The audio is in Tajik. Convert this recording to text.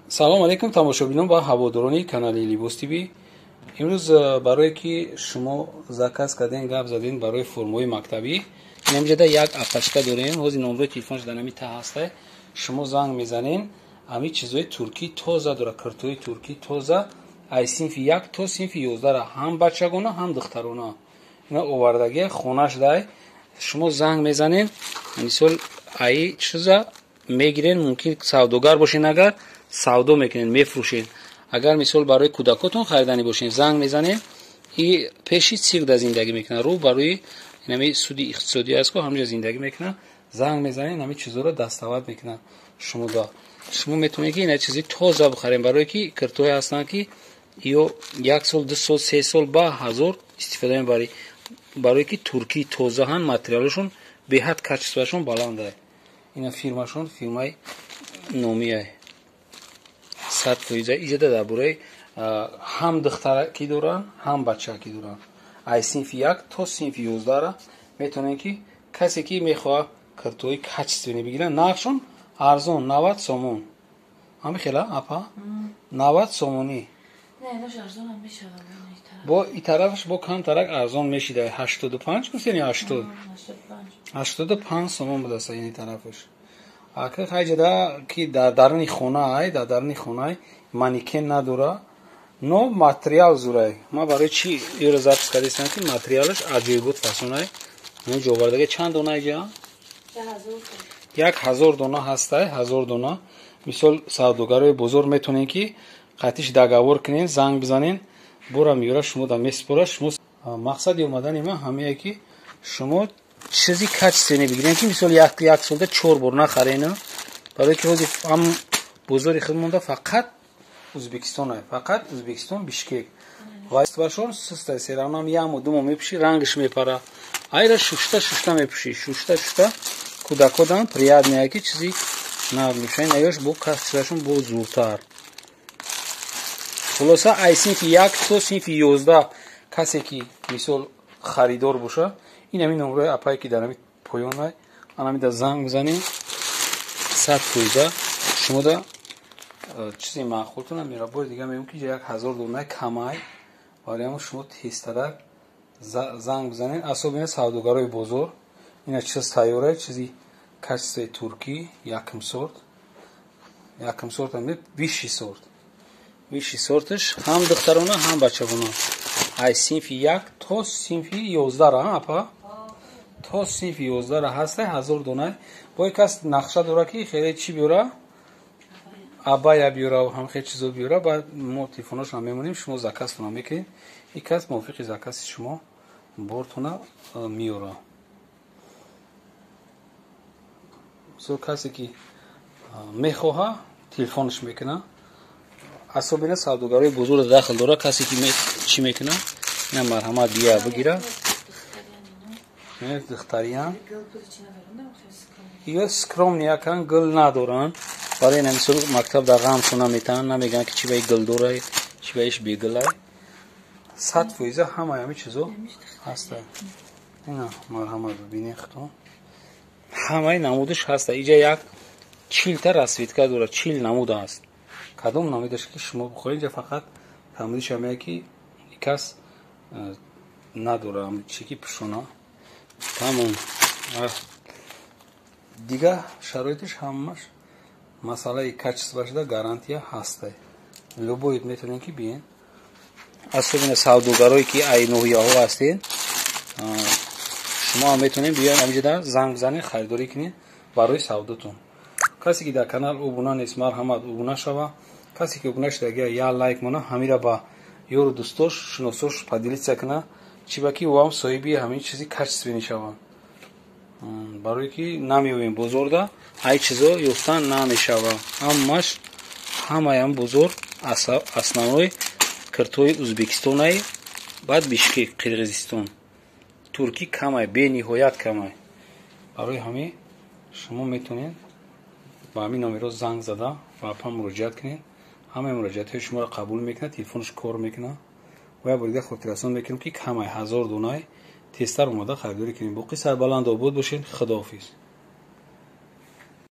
Салом алейкум тамошобинон ва ҳаводорони канали Либос ТВ. Имрӯз барое ки шумо заказ кардем, гап задем барои формаҳои мактабӣ. Инамҷода як апашка дорем, ҳозир номрои телефонш дар ҳамин та ҳаста. Шумо занг мезанен, ҳамин чизҳои туркӣ тоза дора, киртои туркӣ тоза, ай синфи 1 то синфи 11 ҳам бачагона, ҳам духтарона. Ина овардагия хонаш дай. Шумо занг мезанен, мисол ай чиза мегирен, мумкин савдогар бошен, агар савдо мекунен, мефурӯшен. Агар мисол барои кӯдакотон хариданӣ бошен, занг мезанен. И пеши цирк да зиндагӣ мекунад, рӯ барои инами суди иқтисодӣ аст, ку ҳамҷо зиндагӣ мекунад. Занг мезанен, ҳамин чизҳоро дастовард мекунад шумо да. Шумо метавонед ки ина чизи тоза бихарем, барое ки киртоҳое ҳастанд ки ё 1 сол, 2 сол, 3 сол ба ҳазор истифода мебарӣ, барое ки туркии тозаҳанд, материалашон беҳад качествоашон баланд аст. Ина фирмашон фирмаи номиай 100%. Иҷода дар бораи ҳам духтаракӣ доранд, ҳам бачакӣ доранд. Ай синфи 1 то синфи 11 метавонед ки касе ки мехоҳад киртои качественный бигирад, нархшон арзон 90 сомон. Ҳами хела апа? 90 сомонӣ. Бо и тарафаш бо камтарак арзон мешида, 85 гуфтен ё 80? 85 сомон будааст ини тарафаш. Ака хайҷада ки дар даруни хона ай, дар даруни хона ай манекен надора, но материал зурай. Ман барои чӣ иро запис кардастам ки материалаш аҷоибот фасонай. Ин овардаги чанд дона иҷа? 1000 дона ҳастай, 1000 дона. Мисол савдогарои бозор метавонед ки қатиш договор кунед, занг бизанед, бора меёра шумо да месупора. Шумо мақсади омадани ман ҳамее ки шумо чизи качественный бигиред, ки мисол як солда 4 бор нахарен. Барои ки ҳозир ҳам бозори худ монда фақат Ӯзбекистон, фақат Ӯзбекистон, Бишкек. Ва суста серанам як моҳ, 2 моҳ мепӯшӣ, рангаш мепара. Айра шушта шушта мепӯшӣ, шушта шушта кӯдакодан приятное ки чизи нав мепӯшанд. Аёш бо качествоашон бо зуртар. Хулоса ай синфи 1 то синфи 11 касе ки мисол харидор боша, ин ҳамин номрои апае ки дар ҳамин поён ай, анамида занг бизанед, 100% шумо да чизи маъқултона мера. Бори дига мегӯям ки 1000 дона камай, вале ҳамо шумо тезтарак занг бизанед. Асобина савдогарои бозор, ина чиз тайёра, чизи качествои туркӣ, якм сорт, якм сорт ҳам высший сорт, высший сорташ ҳам духтарона, ҳам бачагона. Ай синфи 1 то синфи 11 апа, то синфи 11 ҳастай, 1000 дона. Бо кас нақша дора ки хеле чӣ биёра, абая биёра, ҳам хеле чизо биёра, баъд мо телефоношро мемонем, шумо заказтона мекунед, ин кас мувофиқи закази шумо бортона меёра. Мисол касе ки мехоҳа телефонш мекуна. Асобина савдогарои бузург дахл дора, касе ки чӣ мекуна, ина марҳамат бия бигира. Духтариян ё скромный якан, гул надоранд. Барои ина мисол мактаб дар ғамшон наметаҳанд, намегӯянд ки чӣ баи гул дорай, чӣ баиш бегулай. 100% ҳамаи ҳамин чизо ҳаста. Ина марҳамат бибинед худтон, ҳамаи намудаш ҳаста. Иҷа як 40 та расцветка дорад, 40 намуд аст. Кадом намудаш ки шумо бихоҳед, инҷа фақат намудиш ҳамее ки кас надора, чи ки пӯшона. Тамом. Дига шароитиш ҳамаш масъалаи качествоашда гарантия ҳастай. Любой метавонед ки биен. Асобина савдогарое ки ай ноҳияҳо ҳастед, шумо ҳам метавонед биёед ҳаминҷода занг бизанед, харидорӣ кунед барои савдотон. Касе ки дар канал обуна нест, марҳамат обуна шава. Касе ки обуна шудагия, я лайк мона, ҳамира ба ёру дӯстош, шиносош поделиться куна, чӣ ба ки ӯ ҳам соҳиби ҳамин чизи качественный шаванд. Барое ки намеёбем бозорда, ай чизо ёфтан намешава. Ҳамаш ҳамаям бозор основной киртои Ӯзбекистонай, баъд Бишкек, Қирғизистон. Туркӣ камай, бениҳоят камай. Барои ҳамин шумо метавонед ба ҳамин номерҳо занг зада ва апа муроҷиат кунед. Ҳамаи муроҷиатҳои шуморо қабул мекунад, телефонаш кор мекунад. Ва як бор дига хотиррасон мекунем ки камай 1000 донай, тезтар омада харидорӣ кунед. Боқӣ сарбаланд обод бошед. Худоҳофиз.